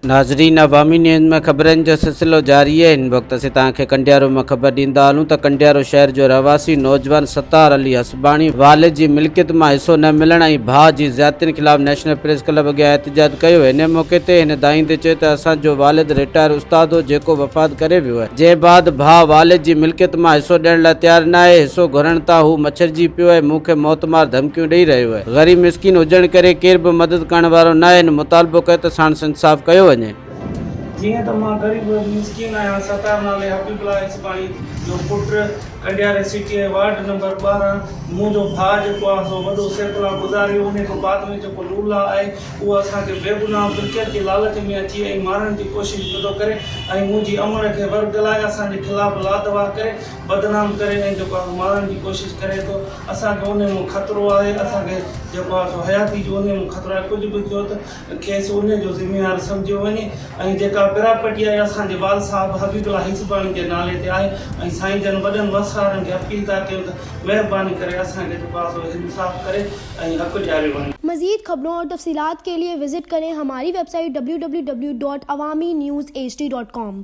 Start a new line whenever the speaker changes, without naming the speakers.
ناظرين عوامي نيوز ۾ خبرن جو سلسلو جاري آهي هن وقت اسين توهان کي ڪنڊيارو مان خبر ڏيندا هلون ته ڪنڊيارو شهر جو رهواسي نوجوان ستار علي حسباڻي والد جي ملڪيت مان حصو نه ملڻ ۽ ڀاء جي زيادتين خلاف نيشنل پريس ڪلب اڳيان احتجاج ڪيو هن موقعي تي هن دانهيندي چيو ته اسان جو والد رٽائر استاد هو جيڪو وفات ڪري ويو آهي جنهن بعد ڀاء والد جي ملڪيت مان حصو ڏيڻ لاء تيار ناهي حصو گهرڻ تان هو مڇرجي پيو ۽ مون کي موتمار ڌمڪيون ڏئي رهيو آهي غريب مسڪين هجڻ ڪري ڪير به مدد ڪرڻ وارو ناهي هن مطالبو ڪيو ته ساڻس انصاف ڪيو وڃي.
جيئن ته مان غريب مسڪين آهيان ستار نالي حبيب الله عيسباڻي جو پٽ ڪنڊياري سٽي ۽ وارڊ نمبر 12 منهنجو ڀاء جيڪو آهي سو وڏو سيف الله گذاري ويو انهي کان بعد ۾ جيڪو لولا آهي اهو اسان کي بيگناهه ملڪيت جي لالچ ۾ اچي ۽ مارڻ جي ڪوشش پيو ٿو ڪري ۽ منهنجي امڙ کي ورغلائي اسان جي خلاف لادوا ڪري بدنام ڪري ۽ جيڪو آهي سو مارڻ جي ڪوشش ڪري ٿو اسان کي انهي مان خطرو آهي اسان کي جيڪو آهي سو حياتي جو انهي مان خطرو آهي ڪجهه به ٿيو ته کيس انهي جو ذميوار سمجهيو وڃي ۽ جيڪا پراپرٽي آهي اسان جي والد صاحب حبيب الله هيسباڻي جي نالي تي آهي ۽ سائين جن وڏن وس وارن کي اپيل ٿا ڪيون ته مهرباني ڪري اسان کي جيڪو آهي سو انصاف ڪري ۽ حق ڏياريو وڃي.
مزيد خبرون اور تفصيلات کے لئے وزٽ کریں ہماری web site www.awamiNewsHD.com.